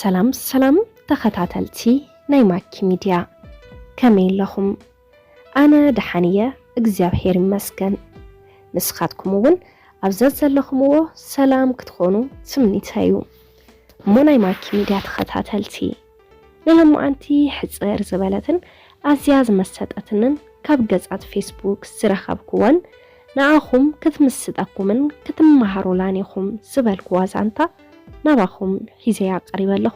ሰላም ሰላም ተኸታተልቲ ናይ ማኪ ሚድያ፣ ከመይ ኣለኹም? ኣነ ደሓን እየ፣ እግዚኣብሔር ይመስገን። ንስኻትኩም እውን ኣብ ዘዘለኹምዎ ሰላም ክትኾኑ ትምኒተይ እዩ። እሞ ናይ ማኪ ሚድያ ተኸታተልቲ፣ ንሎማዓንቲ ሕጽር ዝበለትን ኣዝያ ዝመሰጠትንን ካብ ገጻት ፌስቡክ ዝረኸብኩወን ንኣኹም ክትምስጠኩምን ክትመሃሩላን ኢኹም ዝበልኩዋ ዛንታ ናባኹም ሒዘያ ቀሪበ ኣለኹ።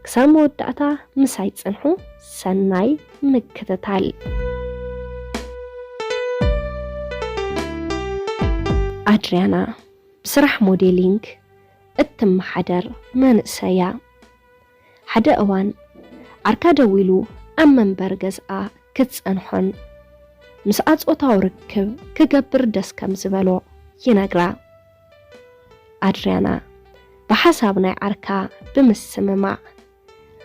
ክሳብ መወዳእታ ምሳይ ጽንሑ። ሰናይ ምክትታል። ኣድርያና ብስራሕ ሞዴሊንግ እትመሓደር መንእሰይ እያ። ሓደ እዋን ዓርካ ደዊሉ ኣብ መንበሪ ገዝኣ ክትጸንሖን ምስኣ ጾታዊ ርክብ ክገብር ደስ ከም ዝበሎ ይነግራ። ኣድርያና ብሓሳብ ናይ ዓርካ ብምስምማዕ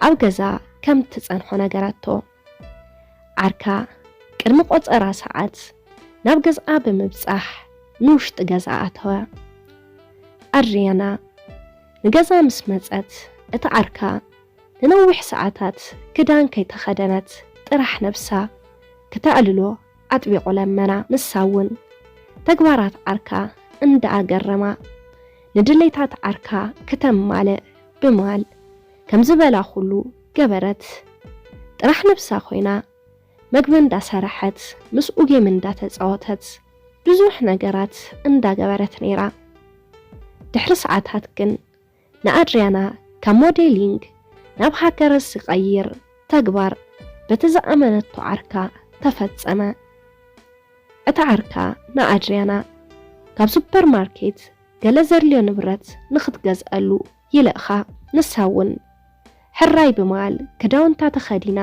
ኣብ ገዛ ከም ትጸንሖ ነገረቶ። ዓርካ ቅድሚ ቆጸራ ሰዓት ናብ ገዝኣ ብምብጻሕ ንውሽጢ ገዛ ኣተወ። ኣድርያና ንገዛ ምስ መጸት፣ እቲ ዓርካ ንነዊሕ ሰዓታት ክዳን ከይተኸደነት ጥራሕ ነብሳ ክተዕልሎ ኣጥቢቑ ለመና። ንሳ እውን ተግባራት ዓርካ እንዳኣገረማ፣ ንድሌታት ዓርካ ክተማልእ ብማል ከም ዝበላ ኩሉ ገበረት። ጥራሕ ነብሳ ኮይና መግቢ እንዳሰረሐት፣ ምስኡ ጌም እንዳተጻወተት፣ ብዙሕ ነገራት እንዳገበረት ነይራ። ድሕሪ ሰዓታት ግን ንኣድርያና ካብ ሞዴሊንግ ናብ ሃከርስ ዝቐይር ተግባር በቲ ዝኣመነቶ ዓርካ ተፈጸመ። እቲ ዓርካ ንኣድርያና ካብ ሱፐርማርኬት ገለ ዘድልዮ ንብረት ንኽትገዝኣሉ ይልእኻ። ንሳ እውን ሕራይ ብምባል ክዳውንታ ተኸዲና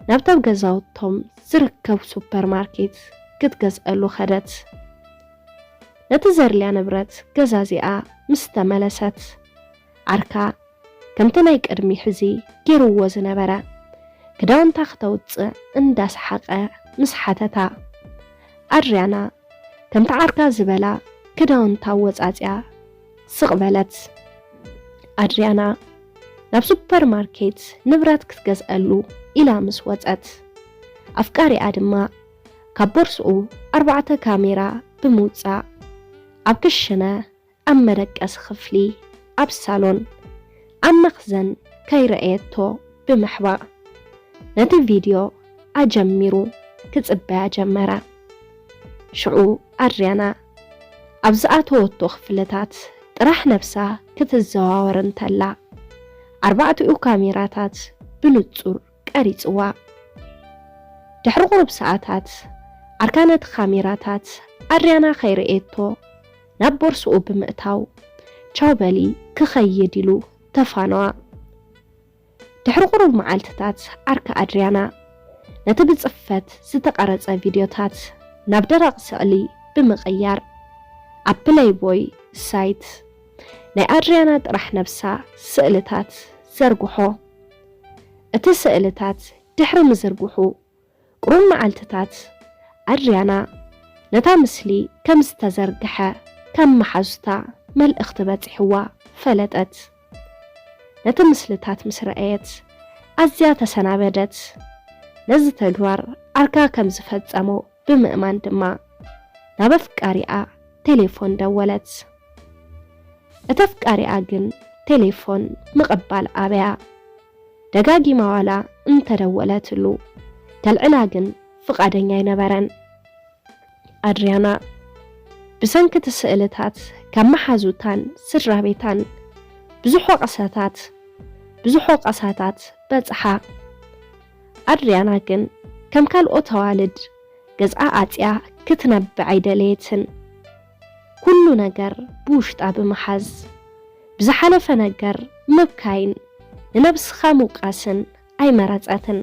ናብታ ኣብ ገዛውቶም ዝርከብ ሱፐርማርኬት ክትገዝኣሉ ኸደት። ነቲ ዘድልያ ንብረት ገዛዚኣ ምስ ተመለሰት፣ ዓርካ ከምቲ ናይ ቅድሚ ሕዚ ገይርዎ ዝነበረ ክዳውንታ ክተውጽእ እንዳሰሓቐ ምስ ሓተታ፣ ኣድርያና ከምቲ ዓርካ ዝበላ ክዳውንታ ወጻጺኣ ስቕ በለት። ኣድርያና ናብ ሱፐርማርኬት ንብረት ክትገዝኣሉ ኢላ ምስ ወጸት፣ ኣፍቃሪኣ ድማ ካብ ቦርስኡ ኣርባዕተ ካሜራ ብምውጻእ ኣብ ክሽነ፣ ኣብ መደቀሲ ክፍሊ፣ ኣብ ሳሎን፣ ኣብ መኽዘን ከይረኣየቶ ብምሕባእ ነቲ ቪድዮ ኣጀሚሩ ክጽበያ ጀመረ። ሽዑ ኣድርያና ኣብ ዝኣተወቶ ክፍልታት ጥራሕ ነብሳ ክትዘዋወር እንተላ፣ ኣርባዕቲኡ ካሜራታት ብንጹር ቀሪጽዋ። ድሕሪ ቁሩብ ሰዓታት ዓርካ ነቲ ካሜራታት ኣድርያና ከይረኣየቶ ናብ ቦርስኡ ብምእታው፣ ቻው በሊ ክኸይድ ኢሉ ተፋነዋ። ድሕሪ ቁሩብ መዓልትታት ዓርካ ኣድርያና ነቲ ብጽፈት ዝተቐረጸ ቪድዮታት ናብ ደረቕ ስእሊ ብምቕያር፣ ኣብ ፕለይቦይ ሳይት ናይ ኣድርያና ጥራሕ ነብሳ ስእልታት ዘርግሖ። እቲ ስእልታት ድሕሪ ምዝርግሑ ቁሩብ መዓልትታት ኣድርያና ነታ ምስሊ ከም ዝተዘርግሐ ካብ መሓዙታ መልእኽቲ በጺሕዋ ፈለጠት። ነቲ ምስልታት ምስ ረኣየት ኣዝያ ተሰናበደት። ነዚ ተግባር ዓርካ ከም ዝፈጸሞ ብምእማን ድማ ናብ ኣፍቃሪኣ ቴሌፎን ደወለት። እታ ኣፍቃሪኣ ግን ቴሌፎን ምቕባል ኣበያ። ደጋጊማ ዋላ እንተደወለትሉ፣ ከልዕላ ግን ፍቓደኛ ኣይነበረን። ኣድርያና ብሰንኪ እቲ ስእልታት ካብ መሓዙታን ስድራ ቤታን ብዙሕ ወቐሳታት፣ ብዙሕ ወቐሳታት በጽሓ። ኣድርያና ግን ከም ካልኦት ኣዋልድ ገዝኣ ኣጽያ ክትነብዕ ኣይደለየትን። ኩሉ ነገር ብውሽጣ ብምሓዝ፣ ብዝሓለፈ ነገር ምብካይን ንነብስኻ ምውቃስን ኣይመረጸትን።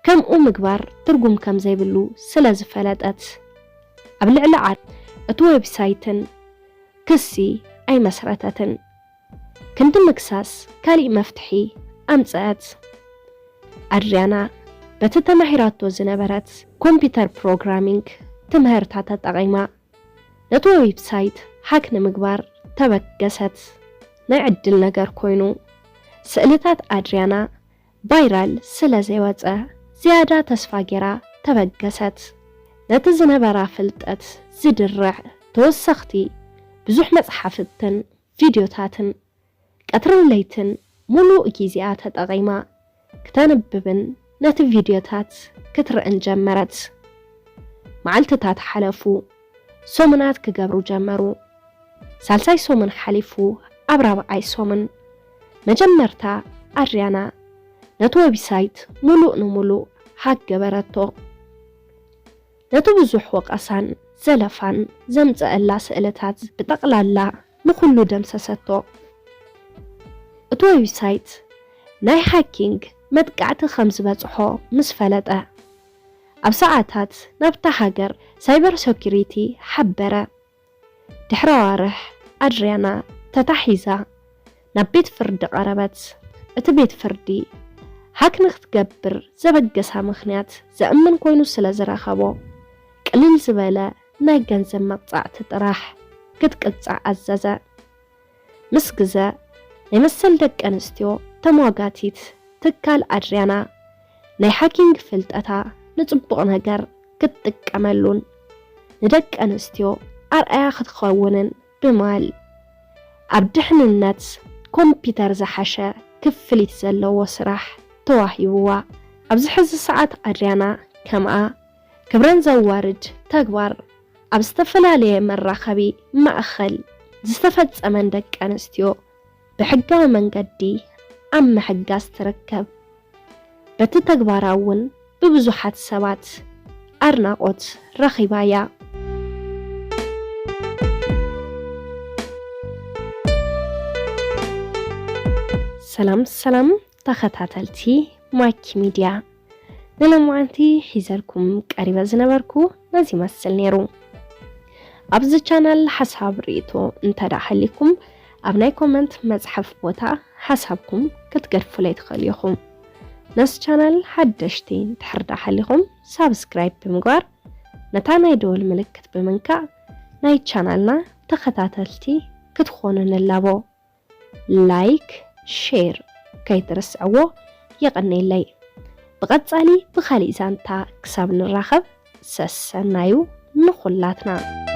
ከምኡ ምግባር ትርጉም ከም ዘይብሉ ስለ ዝፈለጠት፣ ኣብ ልዕሊ ዓርካ እቲ ዌብሳይትን ክሲ ኣይመስረተትን። ክንዲ ምክሳስ ካሊእ መፍትሒ ኣምጸአት። ኣድርያና በቲ ተማሂራቶ ዝነበረት ኮምፒተር ፕሮግራሚንግ ትምህርታ ተጠቒማ ነቲ ዌብሳይት ሃክ ንምግባር ተበገሰት። ናይ ዕድል ነገር ኮይኑ፣ ስእልታት ኣድርያና ቫይራል ስለ ዘይወጸ ዝያዳ ተስፋ ጌራ ተበገሰት። ነቲ ዝነበራ ፍልጠት ዝድርዕ ተወሰኽቲ ብዙሕ መጽሓፍትን ቪድዮታትን ቀትርን ለይትን ሙሉእ ግዜኣ ተጠቒማ ክተንብብን ነቲ ቪድዮታት ክትርእን ጀመረት። መዓልትታት ሓለፉ። ሰሙናት ክገብሩ ጀመሩ። ሳልሳይ ሰሙን ሓሊፉ ኣብ ራብዓይ ሰሙን መጀመርታ ኣድርያና ነቲ ዌብሳይት ሙሉእ ንሙሉእ ሃክ ገበረቶ። ነቲ ብዙሕ ወቐሳን ዘለፋን ዘምጸአላ ስእልታት ብጠቕላላ ንኹሉ ደምሰሰቶ። እቲ ዌብሳይት ናይ ሃኪንግ መጥቃዕቲ ከም ዝበጽሖ ምስ ፈለጠ፣ ኣብ ሰዓታት ናብታ ሃገር ሳይበር ሰኪሪቲ ሓበረ። ድሕሪ ኣዋርሕ ኣድርያና ተታሒዛ ናብ ቤት ፍርዲ ቀረበት። እቲ ቤት ፍርዲ ሃክ ንክትገብር ዘበገሳ ምኽንያት ዘእምን ኮይኑ ስለ ዝረኸቦ፣ ቅልል ዝበለ ናይ ገንዘብ መቕጻዕቲ ጥራሕ ክትቅጻዕ ኣዘዘ። ምስ ግዘ፣ ናይ መሰል ደቂ ኣንስትዮ ተሟጋቲት ትካል ኣድርያና ናይ ሃኪንግ ፍልጠታ ንጽቡቕ ነገር ክትጥቀመሉን ንደቂ ኣንስትዮ ኣርኣያ ክትኸውንን ብማል፣ ኣብ ድሕንነት ኮምፒተር ዝሓሸ ክፍሊት ዘለዎ ስራሕ ተዋሂብዋ። ኣብዚ ሕዚ ሰዓት ኣድርያና ከምኣ ክብረን ዘዋርድ ተግባር ኣብ ዝተፈላለየ መራኸቢ ማእኸል ዝተፈጸመን ደቂ ኣንስትዮ ብሕጋዊ መንገዲ ኣብ ምሕጋዝ ትርከብ። በቲ ተግባራ እውን ብብዙሓት ሰባት ኣድናቖት ረኺባ እያ። ሰላም ሰላም ተኸታተልቲ ማኪ ሚድያ፣ ንሎማዓንቲ ሒዘልኩም ቀሪበ ዝነበርኩ ነዚ ይመስል ነይሩ። ኣብዚ ቻናል ሓሳብ ርእይቶ እንተ ደኣ ሃሊኩም ኣብ ናይ ኮመንት መጽሓፍ ቦታ ሓሳብኩም ክትገድፉለይ ትኽእሉ ኢኹም። ነዚ ቻናል ሓደሽቲ እንድሕር ደኣ ሃሊኹም ሳብስክራይብ ብምግባር ነታ ናይ ደወል ምልክት ብምንካእ ናይ ቻናልና ተኸታተልቲ ክትኾኑ ንላቦ። ላይክ፣ ሼር ከይትርስዕዎ። የቐንየለይ። ብቐጻሊ ብኻሊእ ዛንታ ክሳብ ንራኸብ ሰሰናዩ ንኹላትና።